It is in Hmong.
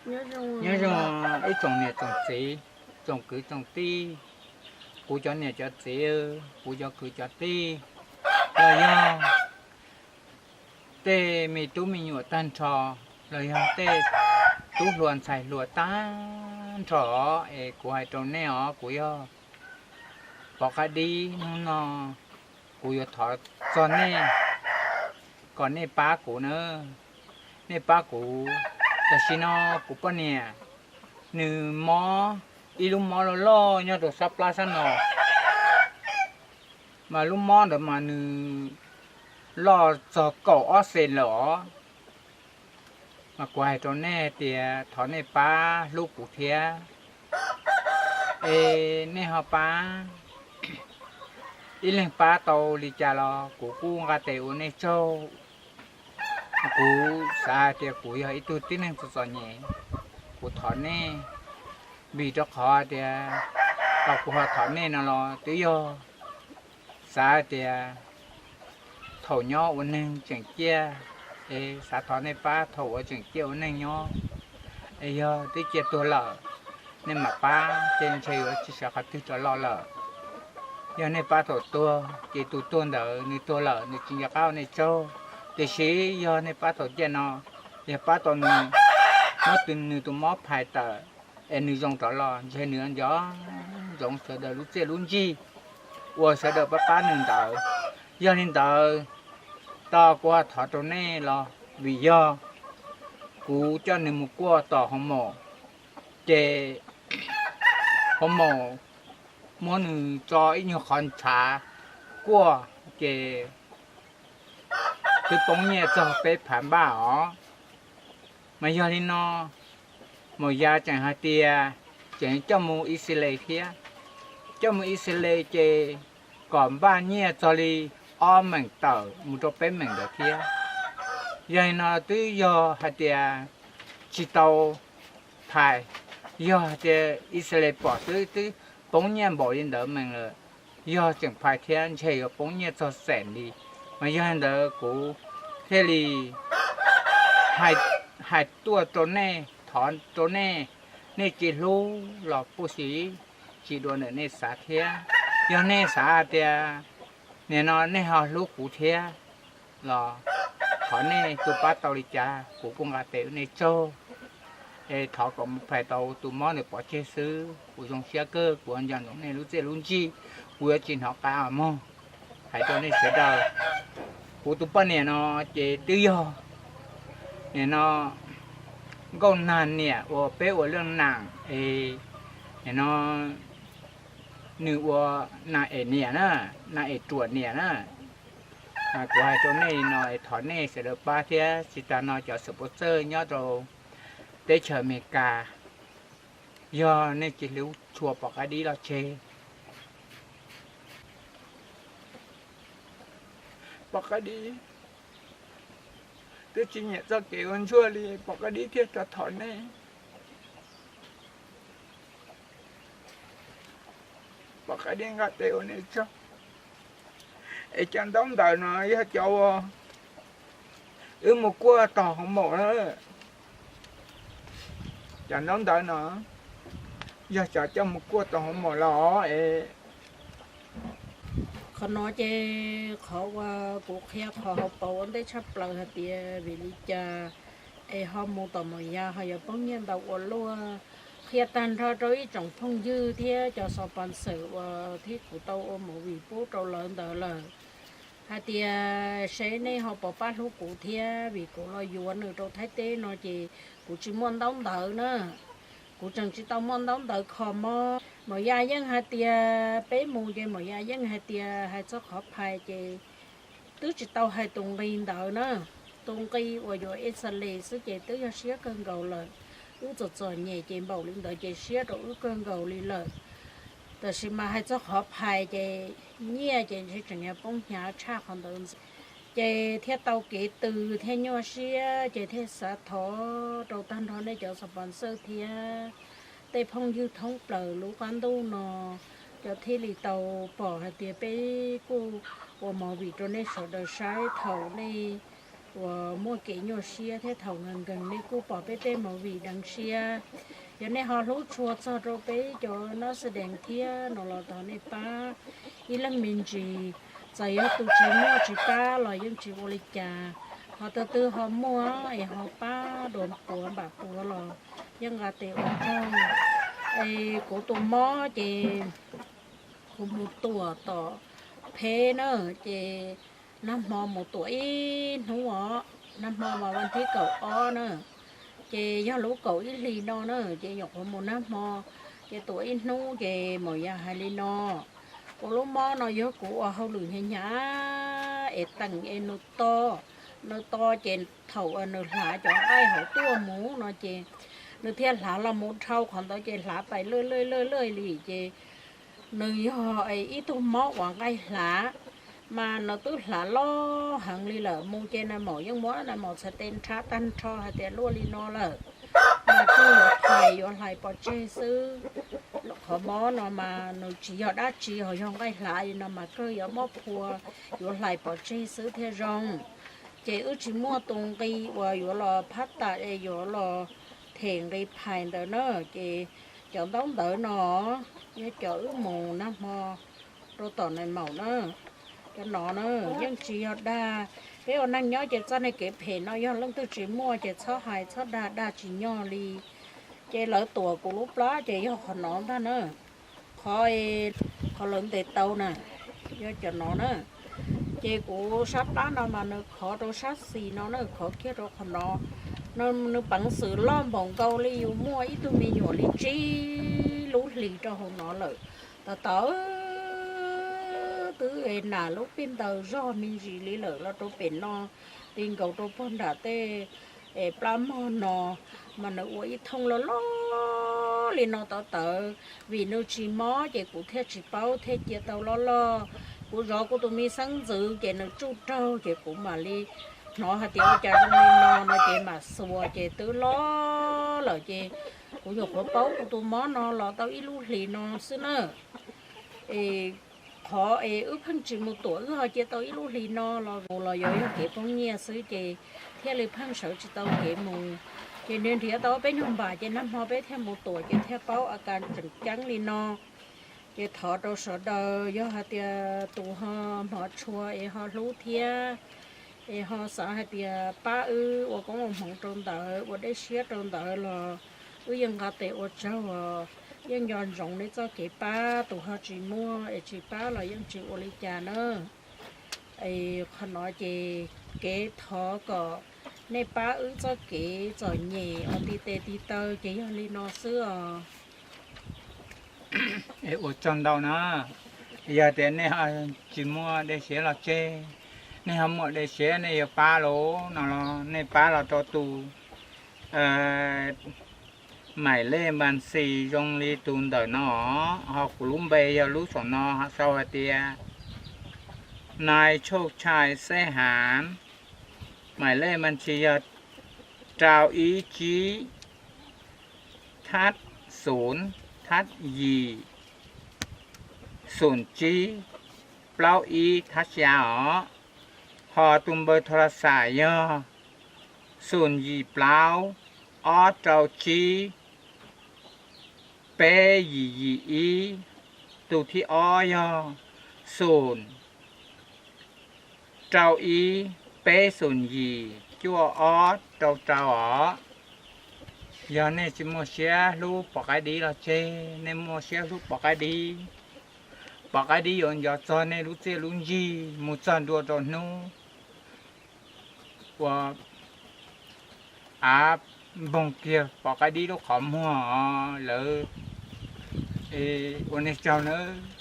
Nyob zoo ib tsoom niam tsoom txiv, tsoom kwv tsoom tij, kuv cov niam cov txiv, kuv cov kwv cov tij, los yog tej me tub me nyuam tag nrho, los yog tej tub hluas ntxhais hluas tag nrho es kuv hais rau nej os, kuv yog Pov Qab Dib. Hnub no kuv yuav thov txog nej kom nej pab kuv na, nej pab kuv. Tam sim no kuv poj niam nws mob ib lub mob loj loj nyob rau sab plab sab no, mas lub mob ntawd mas nws loj txog kaum ob xees lawm os. Mas kuv hais rau nej tias thov nej pab hlub kuv thiab, es nej ho pab. Ib leeg pab tau li cas los kuv kuj nqa tes ua nej tsaug. Kuv xav hais tias kuv yog ib tug tib neeg txom txom nyem, kuv thov nej, vim rau qhov tias tau kuv ho thov nej no los twb yog xav hais tias thaum nyob ua neeg tseem ciaj, es xav thov nej pab thaum uas tseem ciaj ua neeg nyob. Es yog twb ciaj tuag lawm, nej mam pab, ces ntshe yuav tsis sawv qhov twg rov los lawm. Yog nej pab thaum tuag, ces tus tuag ntawd nws tuag lawm, nws tsis nco qab ua nej tsaug. Tiam sis yog nej pab thaum ciaj no, yog pab tau nws, muab nws tus mob phais tawm, es nws zoo rov los, ntshe nws nco ntsoov sawv daws lub txiaj lub ntsig uas sawv daws pab pab nws ntawd. Yog li ntawd, tos kuv ho thov rau nej los, vim yog kuv coj nws mus kuaj tom hoo maum, ces hoo maum muab nws tso ib nyuag qhov ntshav kuaj, ces twb poob nyiaj txog peb phav npaj os. Mas yog li no, maum yaj tseem hais tias tseem coj mus Ixayees thiab, coj mus Ixayees ces kom npaj nyiaj txog li ob meem tawm mus rau peb meem ntawd thiab. Yog li no twb yog hais tias tsis tau phais, yog hais tias Ixayees pom xwb twb poob nyiaj npaum li ntawd meem lawm, yog tseem phais thiab ntshe yuav poob nyiaj txog xees li. Mas yog li ntawd kuv thiaj li hais tuaj rau nej, thov rau nej, nej tsis hlub los puj si tsis dua ntawm nej xav thiab. Yog nej xav hais tias nim no nej ho hlub kuv thiab los thov nej tus pab tau li cas kuv kuj nqa tes ua nej tsaug. Es thov kom mus phais tau tus mob ntawd pov tseg xwb, kuv zoo siab kawg, kuv nco ntsoov nej lub txiaj lub ntsig, kuv yuav tsis hnov qab os mog. Hais rau nej sawv daws, kuv tus poj niam no ces twb yog nim no nkauj nag niam uas peb ua leej nam es nim no nws ua nas es niam na, nas es ruam niam na. Kuv hais rau nej no es thov nej sawv daws pab thiab. Tsis tas no cov xeem pov txawj nyob rau teb chaws Amelikas, yog nej tsis hlub tshua Pov Qab Dib los tseg. Pov Qab Dib twb tsis nyiam txoj kev ua ntsuag li, Pov Qab Dib thiaj rov thov nej. Pov Qab Dib nqa tes ua nej tsaug. Es cov ntaub ntawv no yog cov uas wb mus kuaj tom hoo maum na. Cov ntaub ntawv no yog cov coj mus kuaj tom hoo maum los es. Qhov no ces qhov uas kuv qhia qhov hauv paus ua ntej tshaj plaws hais tias vim li cas es ho mus tom maum yaj ho yuav poob nyiaj ntau ua luaj. Qhia tag nrho rau ib tsoom phooj ywg thiab cov xov pos xawm uas thiab kuv tau ua movie pub rau lawv ntawd lawm, hais tias seb nej ho puas pab hlub kuv thiab, vim kuv los yuav nws rau Thaib teb no ces kuv tsis muaj ntaub ntawv na. Kuv tseem tsis tau muaj ntaub ntawv kho mob. Maum yaj yeej hais tias peb mus ces maum yaj yeej hais tias hais txog qhov phais ces twb tsis tau hais tus nqi ntawd na. Tus nqi uas yuav ixales xwb ces twb yog siab kawg nkaus lawm. Wb txom txom nyem ces npaum li ntawd ces siab rau wb kawg nkaus li lawm. Tab sis mas hais txog qhov phais ces nyiaj ces ntshe tseem yuav poob hnyav tshaj qhov ntawd ntxiv. Ces thiaj tau kev tw thiab nyuaj siab ces thiaj xav thov rau tag nrho nej cov xov pos xawm thiab tej phooj ywg thoob plaws lub qab ntuj no, cov thiaj li tau pom hais tias peb kuj ua movie rau nej sawv daws saib thaum nej uas muaj kev nyuaj siab thiab thaum nkees nkees nej kuj pom peb tej movie deev siab. Yog nej ho hlub tshua txog rau peb cov nab xa dees thiab no los thov nej pab ib leeg me ntsis. Txawm yog tus tsis muaj tsis pab los yeej tsis ua li cas, ho tus twg ho muaj es ho pab dua puav npam puav los yeej nqa tes ua tsaug. Es kuv tus mob ces kuv mus tuam tom Pheb na, ces nag hmo mus tuam ib hnub os, nag hmo mas vas thib kaum ob na, ces yog lub kaum ib hlis no na, ces nyuam qhuav mus nag hmo, ces tuam ib hnub ces maum yas hais li no, kuv lub mob no yog kuv ua hauj lwm hnyav hnyav es teem es nws to, nws to ces thaum nws hlav cov nqaij hauv tuaj mus no ces nws thiaj hlav los mus dhau qhov ntawd ces hlav pais lawj lawj lawj lawj li ces nws yog ib tug mob uas nqaij hlav, mas nws twb hlav loj heev li lawm, mus ces nais maum yeej muab nais maum txhais tes nrhav tag nrho hais tias luaj li no lawm, mas kawg yuav hlais yuav hlais pov tseg xwb. Qhov mob no mas nws tsis yog dab tsi, ho yog nqaij hlav li no mas kawg yuav mob phua, yuav hlais pov tseg xwb thiaj zoo. Ces wb tsis muaj tus nqi uas yuav los phab tas es yuav los them nqi phais ntawd na, ces cov ntaub ntawv no yog cov wb mus nag hmo rau tom nais maum na. Cov no na yeej tsis yog dag. Peb ua neeg nyob ces txoj neeg kev phem no yog leej twg tsis muaj ces txhob hais txhob dag, dag tsis nyog li. Ces lawv tuam kuv lub plab ces yog qhov no ntag na. Qhov, qhov lawv ntes tau na, yog cov no na. Ces kuv sab plab no mas nws khov rau sab xis no na, khov kiag rau qhov no. Nws peev xwm loj npaum nkaus li yus muaj ib tug me nyuam li tsib lub hlis rau hauv no lawm. Tau tau twb nas lub pij ntaws zog me ntsis li lawm los rau pem no, ti nkaus rau puag nram tej plab mog no, mas nws ua ib thooj loj loj li no tau tawv. Vim nws tsis mob ces kuv thiaj tsis paub thiaj cia tau loj loj. Kuv zov kuv tus me xeeb ntxwv ces nws tsuj raug ces kuv mam li hnov hais tias ua cas zoo li no no ces mam xuas ces twb loj lawm ces kuv nyuam qhuav paub kuv tus mob no los tau ib lub hlis no xwb na. Es qhov es wb pheej tsis mus tuam wb ho cia tau ib lub hlis no los mus los yuav yog kev poob nyiaj xwb ces thiaj li pheej sawv tsis tau kev mus. Ces nws nrhiav tau peb nyuag npam ces nag hmo peb thiaj mus tuam ces thiaj paub a kas tseem ceeb li no. Ces thov rau sawv daws yog hais tias tus ho hmov tshua es ho hlub thiab es ho xav hais tias pab wb ua koob ua hmoov rau ntawd ua dej siab rau ntawd los wb yeej nqa tes ua tsaug os. Yeej nco ntsoov nej txoj kev pab, tus ho tsis muaj es tsis pab los yeej tsis ua li cas na. Es qhov no ces kev thov kom nej pab wb txoj kev txom nyem uas ti tes ti taw ces yog li no xwb os. Es ua tsaug ntau na. Yog tias nej ho tsis muaj dej siab los tseg, nej ho muaj dej siab nej yuav pab los no los nej pab los rau tus maim lej npas xis zoo li tus ntawm no, ho kuv lub npe yog lub saum no sau hais tias Nais Tshoj Tshai Xeb Hav. Maim lej npas xis yog rau ib tsib thab xum thab yim xum tsib plaub ib thab xya os. Ho tus npawb tho la xam yog xum yim plaub ob rau tsib peb yim yim ib. Tus thib ob yog xum rau ib peb xum yim cuaj ob rau rau os. Yog nej tsis muaj siab hlub pom qaib dib los tseg, nej muaj siab hlub pom qaib dib, pom qaib dib yuav nco txog nej lub txiaj lub ntsig mus txog ntua rau hnub uas av npoog kiag pom qaib dib lub qhov muag lawm. Ua nej tsaug nawb.